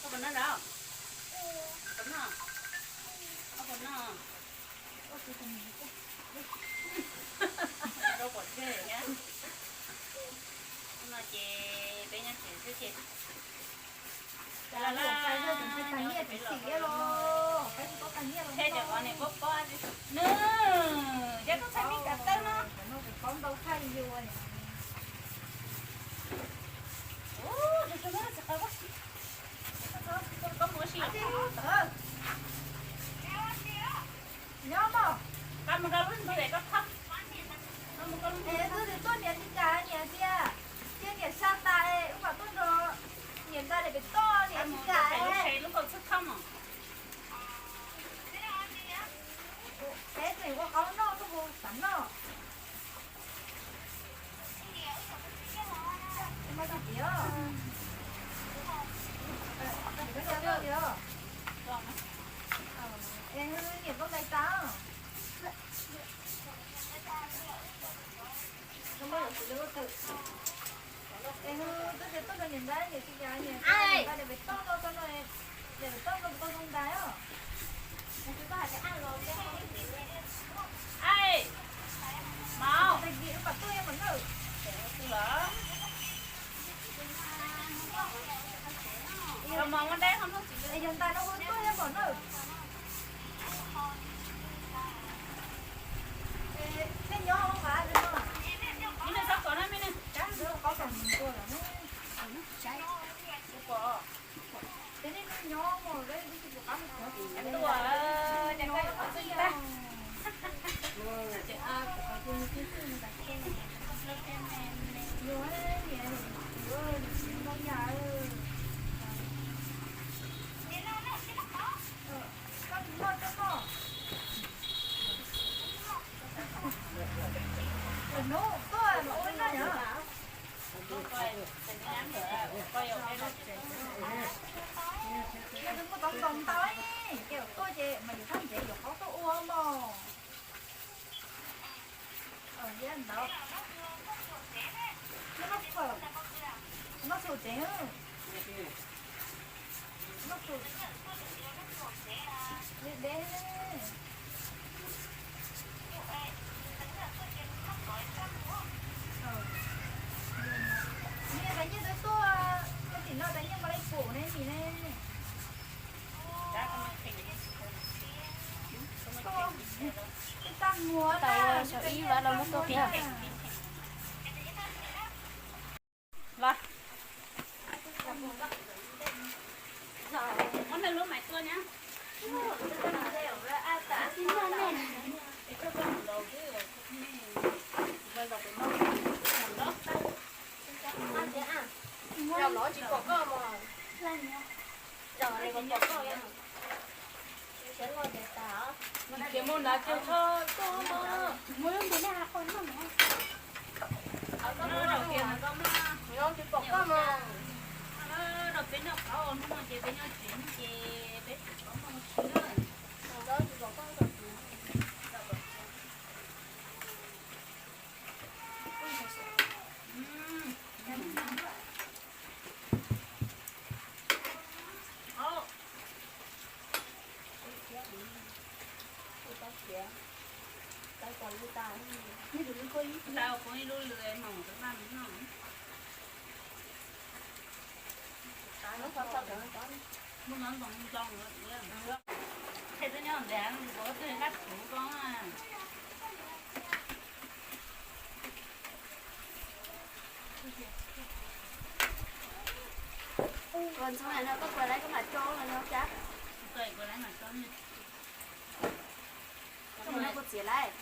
Koj puas noj nrad? Koj puas noj? Koj puas noj? Rau pom tseg thiab. No ces peb nyob tsev xwb ces. Thiab cov qos niam pob pob, nws, cov tub txhais me kav tawb no. Ua, tus tus no tsis qab, koj mus ua si. Nyob mog. Koj mus rau lub ntug es koj thab. Es tus twg tuaj niam tsis kam niam tias, cia niam sa tas es wb mam tuaj nrog niam nqa daim pem toj, niam tsis kam. Lub kaum txhub thab mog. Peb tseem ua qaub noj tuaj hu xav noj. Es niam tuaj ntais tas. Es twb tias tuaj nrog niam nqa, niam tsis kam, niam tias niam nqa daim pem toj no rau no, daim pem toj no puas tau zoo ntais os? Tag kis wb mam tuaj ib pom nawj. Yog ntais no hu tuaj ib pom nawj. Nej nyob hauv nqav no, ib nws txhob kov na, me nws, qab tus qab kom mus tua lawm ne. Ces nej nyob mus, yuav niam, yuav niam, koj noj koj noj. Hnub tuaj mas ua noj yom. Yog tus muaj tov nkaus ntau, ces tuaj ces mas yuav thab ntsev yuav qhov tuaj ua mog. Ntawd, noj tshum tsev, noj tshum, deb deb. Niag tais nyiaj twb tuaj, tus tim no tais nyiaj mas lawv pum ne nim ne. Tau xyov ib vas los muab tuaj kiag. Los. Muab lub maiv tuaj na. Zaum no tsis pom koj mas. Zaum no pom koj. Tsis mus nrad ces tso tuaj mas. Mus lub ntiag nej qhov no. Tsis pom koj mas. Rau peb noj qab ua hnub no ces peb nyob tsev no ces peb tsis pom koj mus tsev na. Tsis pom koj. Ua ntxoov no koj kuv lawv koj mam tso los yog cas? Kuv lawv mam tso. Ces lawv,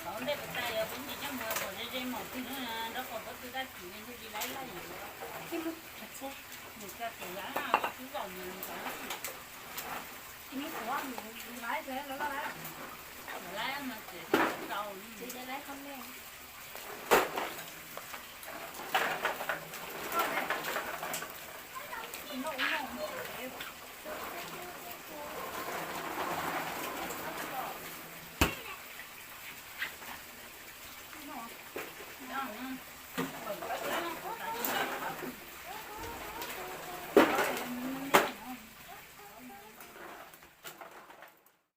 Qhov ntej puas tag yog peb nce coj mus kom ze ze mom twg nrog kom pob tw dab tsi li laib laij yuav. Mus tso tus laib, pob tw zaum mus ntawd. Laib mas tseem tau.